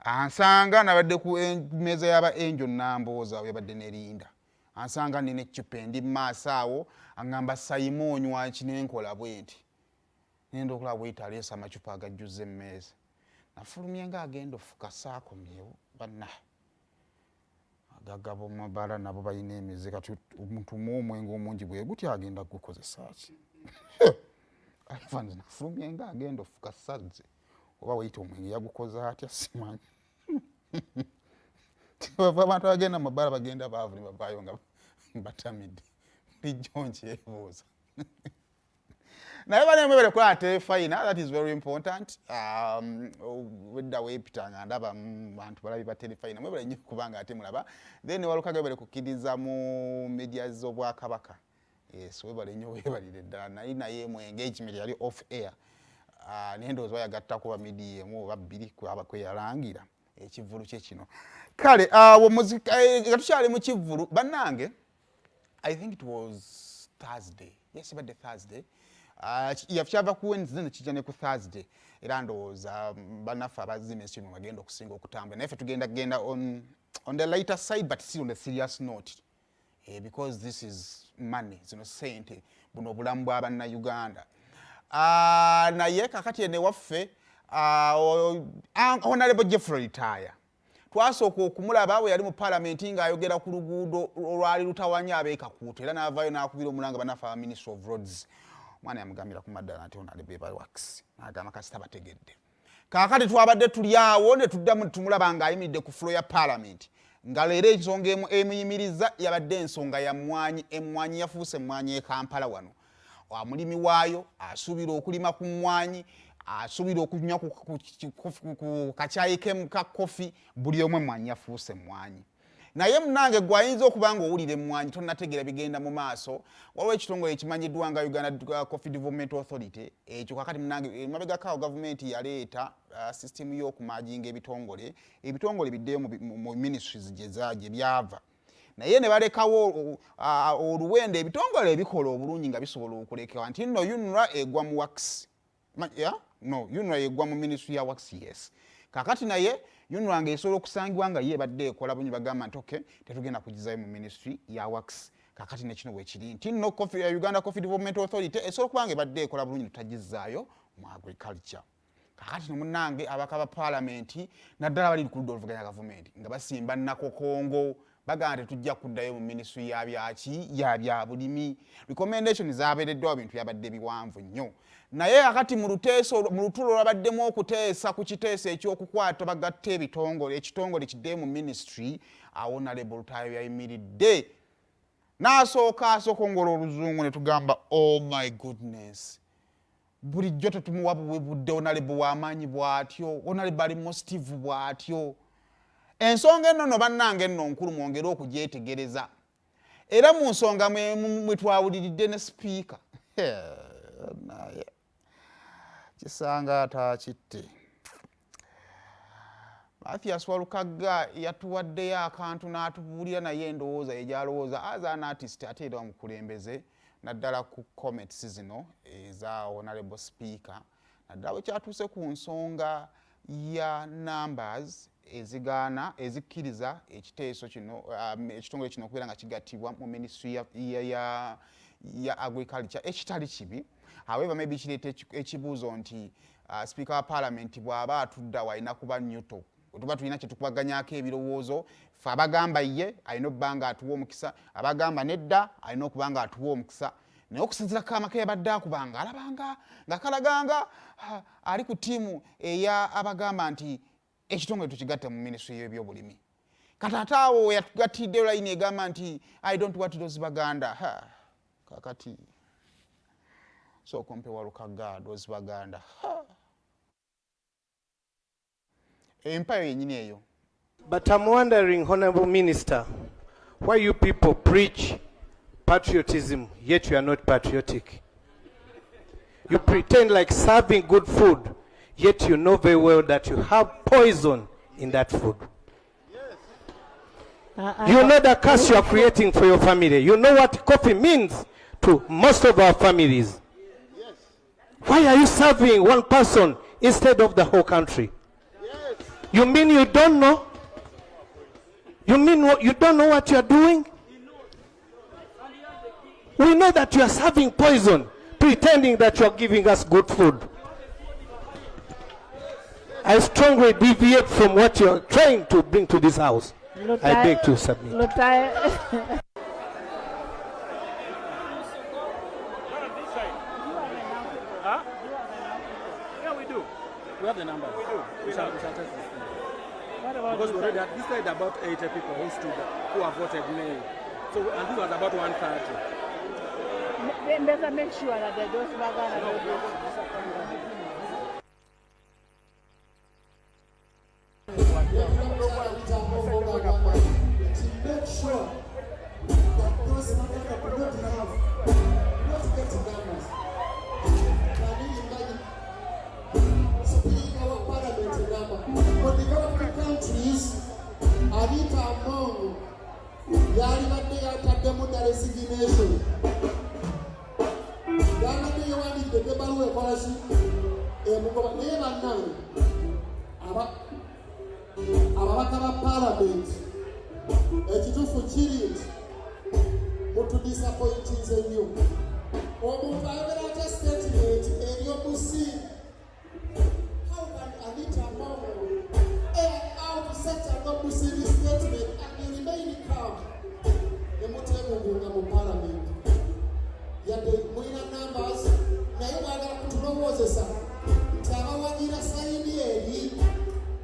Ansanga nabadde ku mmeeza y'aba Angel Nambooza, yabadde ne Linda. Ansanga nina eccupa, endi mu maaso awo, aŋŋamba, "Sayima, onywa ki?" Nenkola bwe nti, nenda okulaba bweyita, aleese amacupa agajjuzza emmeeza. Nafulumye nga agenda ofuka, saakomyewo. Banna agagabo mabala nabo balina emize. Kati omuntu mu omwenge omungi bwe guti agenda kugukozesa ki? Ivan, nafulumye nga agenda ofuka, sazze. Oba weyita omwenge yagukoza atya, simanyi. Abantu abagenda mu mabbala bagenda baavu ne bavaayo nga batamidde. Bulijjo nkyebuuza. Naye bane, mwebale kukola terefayina, that is very important. Wedda weepita nga ndaba bantu balabi ba terefayina, mwebale nnyo kubanga ate mulaba. Then Walukaga, webale kukkiriza mu media z'Obwakabaka. Yes, webale nnyo, webalire ddala. Naye mu engagement yali off air. Naye ndowooza bayagattako ba media emu oba bbiri kwaba kweyalangira ekivvulu kye kino. Kale awo nga tukyali mu kivvulu, bannange, I think it was Thursday. Yes, badde Thursday. Kyava ku Wednesday ne kijja ne ku Thursday. Era ndowooza bannaffe abazima ensi mu bagenda okusinga okutambula, naye ffe tugenda kugenda on the lighter side but still on the serious note, because this is money, zino sente, buno obulamu bwa Bannayuganda. Naye kakati ene waffe, Honorable Jeffrey Lutaaya twasooka okumulaba bwe yali mu Paalamenti ng'ayogera ku luguudo olwali lutawanya ab'Ekakuuto, era n'avaayo n'akubira omulanga bannaffe aba Ministry of Roads. Omwana yamugambira ku maddala nti Honorable Works, n'agamba kasita bategedde. Kaakati twabadde tuli awo ne tuddamu tumulaba ng'ayimiridde ku floor ya Paalamenti, nga leero ensonga emuyimiriza yabadde ensonga ya mmwanyi. Emmwanyi yafuuse emmwanyi e Kampala wano. Omulimi waayo asuubira okulima ku mmwanyi, asuubira okunywa ku kakyayi ka kofi, buli omu emmwanyi yafuuse emmwanyi. Naye munange, gwe ayinza okuba nga owulira emmwanyi tonnategeera bigenda mu maaso, waliwo ekitongole ekimanyiddwa nga Uganda Coffee Development Authority. Ekyo kakati munange, emabegako awo gavumenti yaleeta system y'okumerginga ebitongole, ebitongole biddeyo mu ministries gye byava, naye ne balekawo oluwenda ebitongole ebikola obulungi nga bisobola okulekewa nti nno UNRA egwa mu Works. Yeah? No, UNRA egwa mu ministry ya Works, yes. Kakati naye UNRA nga esobola okusangibwa nga ye ebadde ekola bunyi, bagamba nti okay, tetugenda kugizayo mu ministry ya Works. Kakati nekino bwekiri nti nno Uganda Coffee Development Authority esobola okuba nga ebadde ekola bulungi, tutagizaayo mu Agriculture. Kakati nomunange, abaka ba Paalamenti, naddala bali ku ludda oluvuganya gavumenti, nga basimba nakokongo, bagamba tetujja kuddayo mu ministry ya byaki, ya byabulimi. Recommendation zabeereddwawo, bintu byabadde biwanvu nnyo. Naye akati mu luteeso, mu lutulo olwabaddemu okuteesa ku kiteeso ekyokukwata bagatta ebitongole, ekitongole kiddeyo mu ministry, awo Honorable Lutaaya yayimiridde n'asooka asokongola oluzungu ne tugamba, "Oh my goodness." Bulijjo tetumuwa buwe budde. Honorable w'amaanyi bw'atyo, Honorable ali positive bw'atyo. Ensonga eno no bannange nno nkulu, mwongere okugyetegereza. Era mu nsonga mwe twawuliridde ne sipiika, naye kisanga atakitte, Mathias Walukagga yatuwaddeyo akantu n'atubuulira, naye endowooza ye gyalowooza as an artist, ate era omukulembeze, naddala ku comments zino eza Honorable Speaker, naddala bwe kyatuuse ku nsonga ya numbers ezigaana ezikkiriza ekiteeso kino, ekitongole kino okubeera nga kigattibwa mu ministry ya Agriculture, ekitali kibi. However, maybe kireeta ekibuuzo nti Speaker wa Parliament bw'aba atudda alina kuba neutral. Tuba tulina kyetukubaganyako ebirowoozo, fe abagamba ye alina okuba nga atuwa omukisa, abagamba nedda alina okuba nga atuwa omukisa. Naye okusinzira kamaka yabadde akubanga alabanga nga kalaganga ali ku ttiimu eya abagamba nti ekitongole tukigatte mu ministry y'ebyobulimi. Kati ate awo yatugattiddeyo layini egamba nti, "I don't want those Baganda." Ha, kakati sooka ompe Walukagga, those Baganda. Ha. Empayo yennyini eyo. But I'm wondering, Honorable Minister, why you people preach patriotism, yet you are not patriotic. You pretend like serving good food, yet you know very well that you have poison in that food. You know the curse you are creating for your family. You know what coffee means to most of our families. Why are you serving one person instead of the whole country? You mean you don't know? You mean you don't know what you are doing? We know that you are serving poison, pretending that you are giving us good food. I strongly deviate from what you are trying to bring to this house. I beg to submit. Lutaaya. Yeah, we do. We have the numbers. We do. We shall test this thing. What about Because we already had this side about 80 people who stood up, who have voted nay. So, and this was about 130. Better make sure that those Baganda don't vote. To make sure that those Baganda do not have, not get numbers. Can you imagine? Speaker of Parliament number. For developed countries, Anita Among yalibadde yataddemu dda resignation, yabadde yewandiikidde ebbaluwa ekola ki emugoba. Naye bannange, ababaka ba Palamenti, ekituufu kiri nti mutudisappointinze nnyo. Omuntu ayogera atya statement ery'obusi? How can Anita Among air out such an obscene statement and you remain calm, ne muteegugunga mu Palamenti yadde mulina numbers? Naye mwagala kutulowoozesa nti abawagira side eri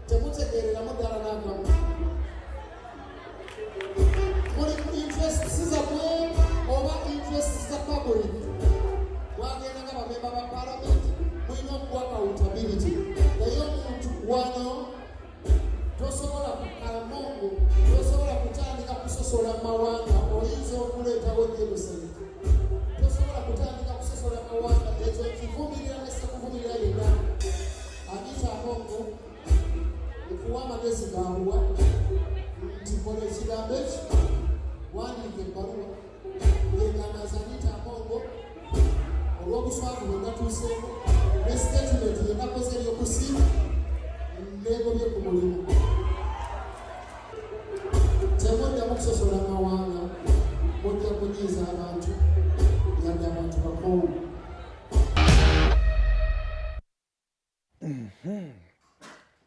temutegeereramu ddala n'akamu. Muli ku interests zammwe oba interests za public? Mwagenda nga bamemba ba Palamenti, mulina okuwa accountability. Naye omuntu wano tosobola, Among, tosobola kutandika kusosola mawanga, oyinza okuleetawo genocide. Tosobola kutandika kusosola mawanga, ekyo kivumirira nesekuvumirira yenna. Anita Among, nkuwa amagezi gawa nti kola ekigambo ekyo, wandiika ebbaluwa ng'egamba, "Anita Among, olw'obuswavu bwe natuuseeko ne statement ye nakoze eryokusiima, neegobye ku mulimu." Temuddamu kusosola mawanga, mujja kunyiiza abantu, yadde abantu bakoowu.